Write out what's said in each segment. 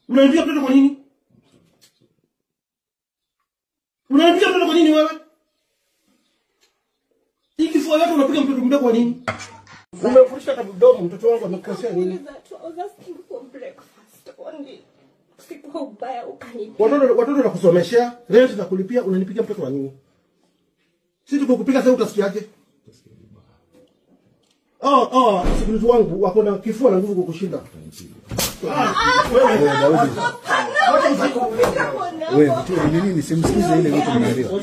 Unanipiga mtoto kwa nini? Unanipiga mtoto kwa nini wewe? Hii kifua yote unapiga mtoto mdogo kwa nini? Umemfundisha kwa mdomo mtoto wangu amekosea nini? Watoto na kusomeshea, rent na kulipia, unanipiga mtoto wa nini? Sisi tukukupiga sasa utasikiaje? Oh, security wangu wako na kifua na nguvu kukushinda. Wewe ni nini simsikize ile mtu mnaelewa.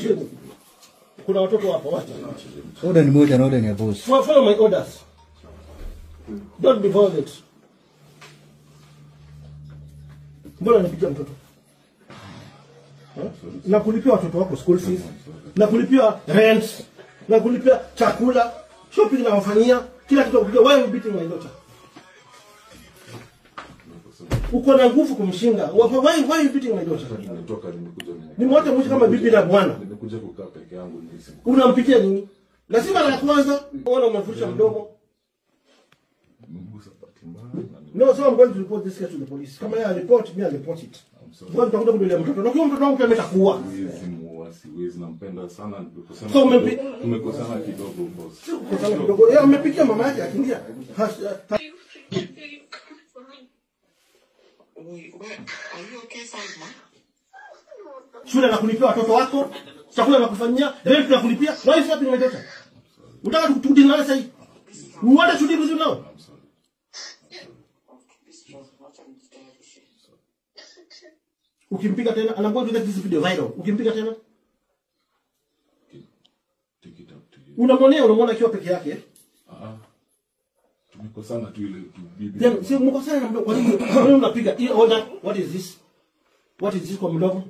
Kuna watoto hapa wacha. Order ni moja na order ni ya boss. Follow my orders. Don't be violent. Mbona unapiga mtoto? Na kulipia watoto wako school fees, na kulipia rent, na kulipia chakula, shopping na wafanyia, kila kitu kupiga. Why are you beating my daughter? Uko na nguvu kumshinda. Why are you beating my daughter? Nimetoka nimekuja mimi. Nimewacha mwisho kama bibi na bwana. Nimekuja kukaa peke yangu nisi. Unampikia nini? Lazima la kwanza uone umefusha mdomo. Mgusa bahati mbaya. No, so I'm going to report this case to the police. Kama yeye report, me I report it. Wewe utakuja kudolea mtoto. Na kwa mtoto wangu pia ametakuwa. Siwezi muua, siwezi, nampenda sana. Tumekosana. So tumekosana kidogo boss. Sio kukosana kidogo. Yeye amepikia mama yake akiingia. Shule na kulipia watoto wako, chakula na kufanyia, rent na kulipia. Why is happening my daughter? Unataka turudi naye sasa hivi? You want to deal with you now? Ukimpiga tena, and I'm going to get this video viral. Ukimpiga tena, take it up to you. Unamwonea akiwa peke yake. Tumekosana tu ile bibi. Then si mkosana na mdomo. Kwa nini unapiga? Hii order, what is this? What is this kwa mdomo?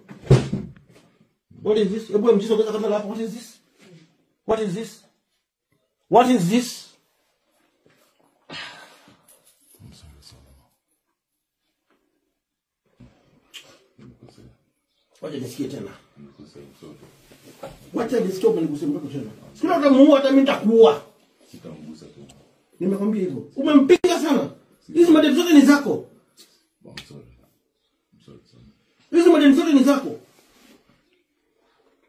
What is this? Hebu mjisogeza kama hapo. What is this? What is this? What is this? I'm sorry, sorry. Wacha nisikie tena. Wacha nisikie umenigusia mtoto tena. Sikuna utamuua hata mimi nitakuua. Sitamgusa tena. Nimekwambia hivyo. Umempiga sana. Hizi madeni zote ni zako. I'm sorry. I'm sorry. Hizi madeni zote ni zako.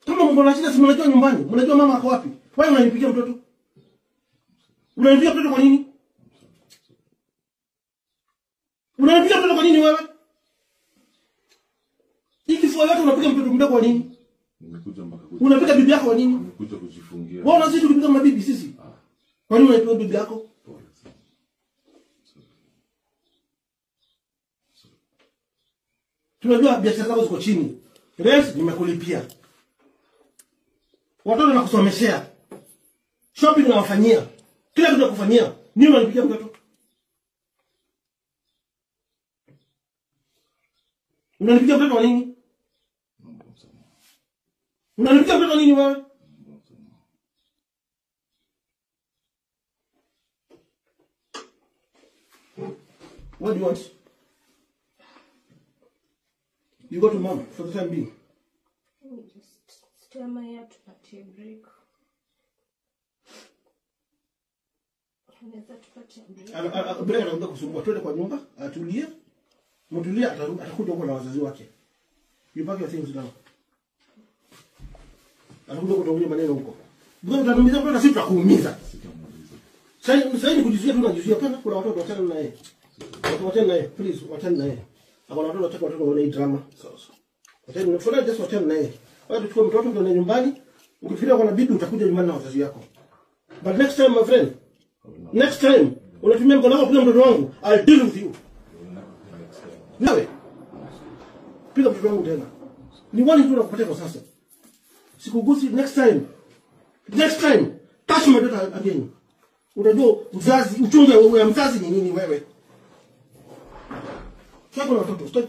Kama mko na shida si mnajua nyumbani. Mnajua mama ako wapi. Wewe unanipigia mtoto? Unanipigia mtoto kwa nini? Unanipigia mtoto kwa nini wewe? Hii kifua yote unapiga mtoto mdogo kwa nini? Nimekuja mpaka kuja. Unapiga bibi yako kwa nini? Nimekuja kujifungia. Wewe unazidi kupiga mabibi sisi. Kwa nini unapiga bibi yako? Tunajua biashara zako ziko chini. Rent nimekulipia. Watoto nakusomeshea. Shopping nawafanyia. Kila kitu nakufanyia. Nini unanipigia mtoto? Unanipigia mtoto kwa nini? Unanipigia mtoto nini wewe? What do you want? You go to mom for the time being. Let me just stay my hair to a break. Break anakuja kusumbua. Twende kwa nyumba, atulie. Mtulie atakuja huko na wazazi wake. You pack your things now. Atakuja kutuambia maneno huko. Mbona utatumiza mtoto sisi tutakuumiza. Sasa ni kujizuia tu unajizuia tena kuna watoto wachana na yeye. Watu wachana na yeye, please wachana na yeye. Akona watoto wataka watoto waone hii drama. Sawa sawa. Wachana na just wachana na yeye. Wewe tuchukue mtoto tuende nyumbani. Ukifikiria kuna bibi utakuja nyumbani na wazazi wako. But next time my friend, next time unatumia mkono wako kupiga mtoto wangu, I'll deal with you. Nawe. Piga mtoto wangu tena. Ni wani tu nakupatia kwa sasa. Sikugusi next time. Next time touch my daughter again. Unajua mzazi uchungu wa mzazi ni nini wewe? Sasa kuna watoto.